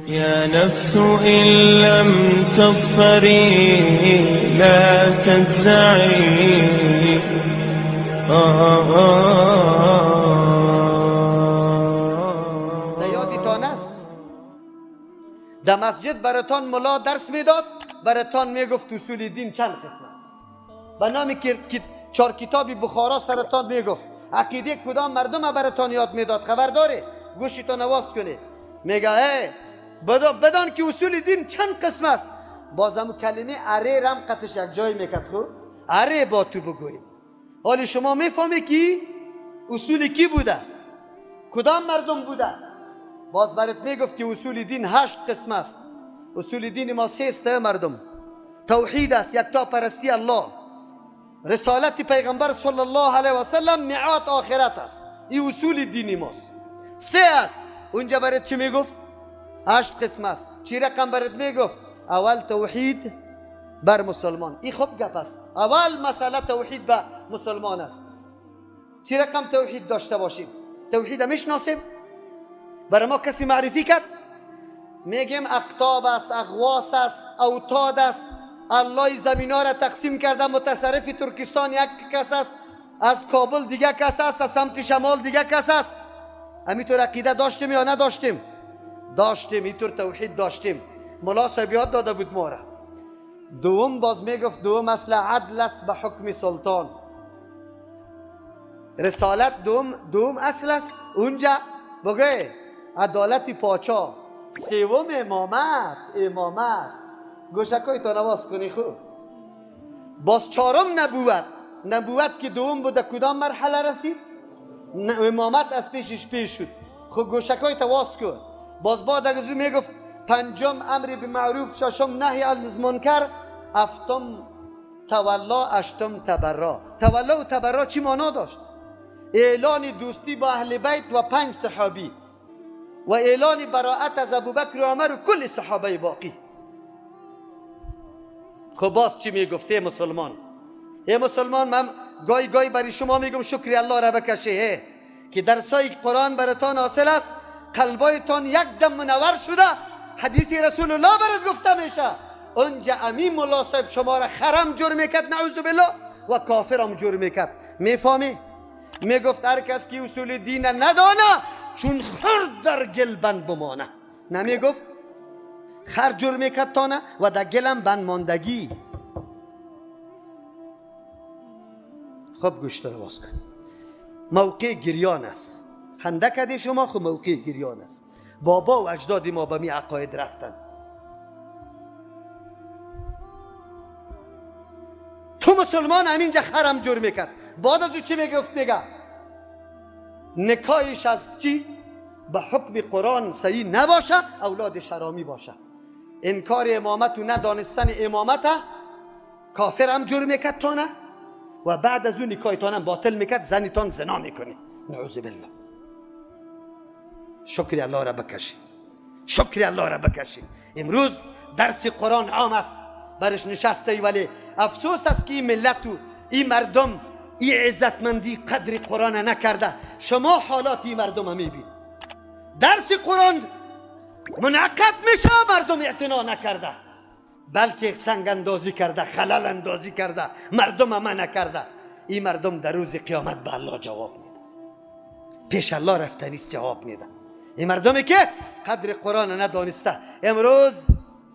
يا نفس إن لم تظفري لا تجزعي. در یادتان است در مسجد براتان ملا درس میداد، براتان میگفت اصول دین چند قسم است. به نام چهار کتاب بخارا سرتان میگفت، عقیده کدام مردم براتان یاد میداد. خبر داره؟ گوشتان آواز کنه. میگه ای بدان که اصول دین چند قسم است. باز همون کلمه اره رم قطش یک جای میکرد. خو اره با تو بگوییم. حالی شما میفهمی که اصول کی بوده، کدام مردم بوده. باز برات میگفت که اصول دین 8 قسم است. اصول دین ما 3 است مردم. توحید است، یکتا پرستی الله، رسالت پیغمبر صلی الله علیه و سلم، میعاد آخرت است. این اصول دینی ماست. 3 است. اونجا برات چی میگفت؟ 8 قسم است. چی رقم برات میگفت؟ اول توحید بر مسلمان. این خوب گپ است. اول مسئله توحید بر مسلمان است. چی رقم توحید داشته باشیم؟ توحید میشناسیم؟ برای ما کسی معرفی کرد؟ میگیم اقطاب است، اغواس است، اوتاد است. الله زمینا را تقسیم کرده، متصرف ترکستان یک کس است، از کابل دیگه کس است، از سمت شمال دیگه کس است. همینطور عقیده داشتیم یا نداشتیم؟ داشتیم. اینطور توحید داشتیم. ملا صاحب یاد داده بود ما را. دوم باز میگفت دوم اصل عدل است به حکم سلطان. رسالت دوم اصل است. اونجا بگه عدالت پاچا. سوم امامت. امامت گوشکای تا نواز کنی. خوب باز چهارم نبوت. نبوت که دوم بوده کدام مرحله رسید؟ امامت از پیشش پیش شد. خب گوشکای تا واز کن. باز بعد از او میگفت پنجم امر به معروف، ششم نهی از منکر، هفتم تولا، هشتم تبرا. تولا و تبرا چی معنا داشت؟ اعلان دوستی با اهل بیت و 5 صحابی و اعلان براءت از ابوبکر و عمر و کل صحابه باقی. خب باز چی میگفت ای مسلمان؟ ای مسلمان، من گای گای برای شما میگم شکری الله را بکشه که درسای قرآن براتان حاصل است، قلبایتان یک دم منور شده، حدیث رسول الله برات گفته میشه. اونجا امین ملا صاحب شما را خرم جور میکرد، نعوذ بالله، و کافرم جور میکرد. میفهمی؟ میگفت هر کس که اصول دین ندانه چون خر در گل بند بمانه. نمیگفت خر جور میکرد تانه و در گلم بند ماندگی. خب گوشت رو باز کن. موقع گریان است. خنده کردی شما، خب موقع گریان است. بابا و اجداد ما به می عقاید رفتن. تو مسلمان همینجا خرم جور میکرد. بعد از او چی میگفت؟ میگه نکایش از چیز به حکم قرآن صحیح نباشه، اولاد شرامی باشه. انکار امامت و ندانستن امامت کافر هم جور میکرد تانه و بعد از اون نکایتان هم باطل میکرد، زنیتان زنا میکنه، نعوذ بالله. شکر الله را بکشی، شکر الله را بکشی. امروز درس قرآن عام است، برش نشسته، ولی افسوس است که این ملت و این مردم این عزتمندی قدر قرآن نکرده. شما حالات این مردم هم میبینید. درس قرآن منعقد میشه، مردم اعتنا نکرده، بلکه سنگ اندازی کرده، خلل اندازی کرده، مردم هم نکرده. این مردم در روز قیامت به الله جواب میده، پیش الله رفتنیست جواب میده. این مردمی که قدر قرآن ندانسته. امروز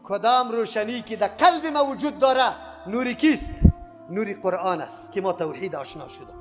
کدام روشنی که در قلب ما وجود داره نوری کیست؟ نور قرآن است که ما توحید آشنا شده.